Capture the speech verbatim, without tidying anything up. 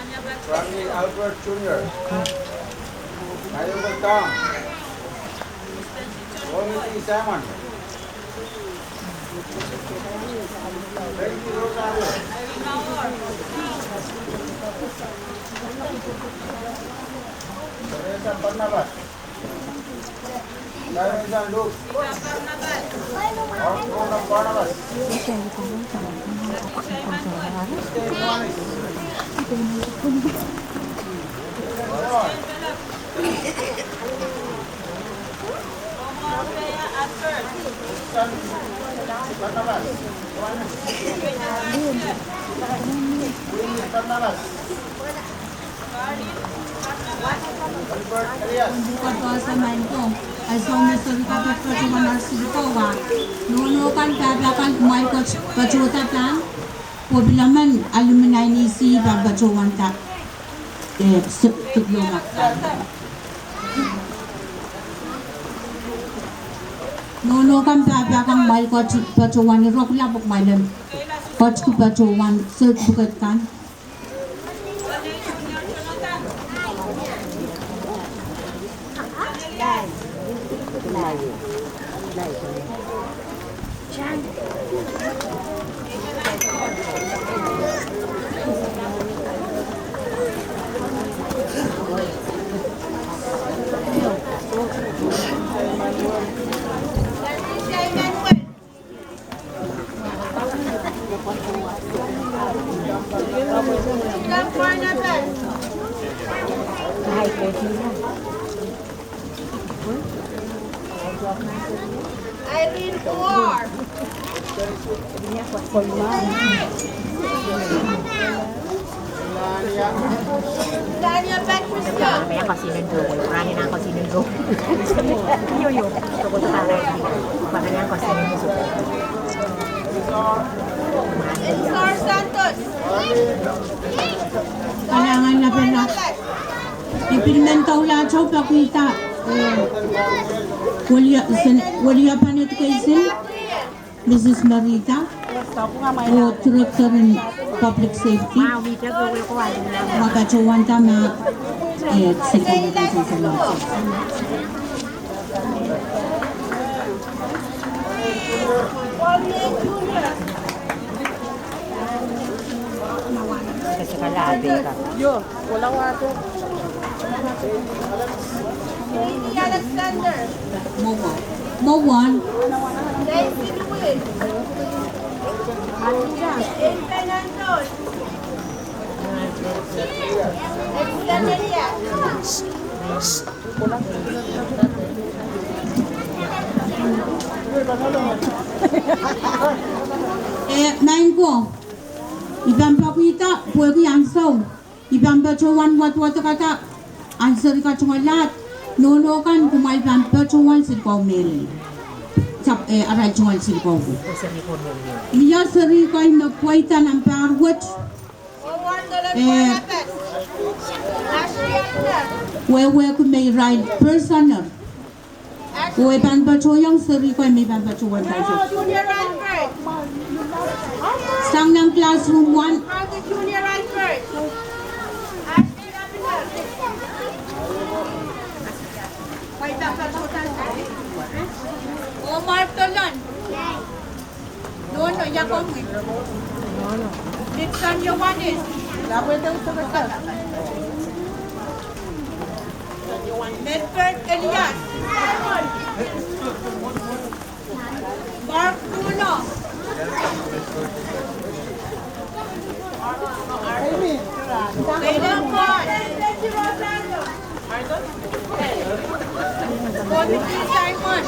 Frankie Albert Junior, Mayoko Tom, Romy Simon, Frankie Rosario, Teresa Barnabas, Larissa Luke, Arthur Barnabas, Christine Morris, John Barnabas, Willie Barnabas. Pwukat wasa maing ko, ahi soangen me seri kan patohwan ar seri ko wa. Nohno kan, pahpa kan, kumwail koaros patohda pahn, pwe pil emen alumni ni seri pahn patohwanda, eh, se-, diploma kan. Nohno kan, pahpa kan, kumwail koaros patohwan, irokla pwe kumwail en koaros patohwan certificate kan. Irene Orr. Melania Patricia. Melania Patricia. Yo, yo. Elisar Santos. Kalahngan lapalap. I pil men doulahte pwehki dah, eh, Weliapan Education, Mrs Marita, oh Director in Public Safety, ma patohwanda ma, eh, Secretary Education. Yo. Katie Alexander. Mwowe. Mwowe. Daisy Louis. Elfenanton. Exanelia. Eh, maing ko. I pahn pekihda pwehki ansou. I pahn patohwan wadwadekada ansou kan tungoal ahd, nohno kan kumwail pahn patohwan seri ko mehlel. Tap, eh, arail tungoal seri ko. Mie seri ko me pweida nan pahr wet. Eh, wehwehki me irail personal. Oh e pahn patohiong seri ko me pahn patohwan. Sang nan classroom one. Omar Tolan. Nohno, ia komwi? Nohno. Dixon Johannes. Medford Elias. Mark Bruno. Caleb Paul. Timothy Simon.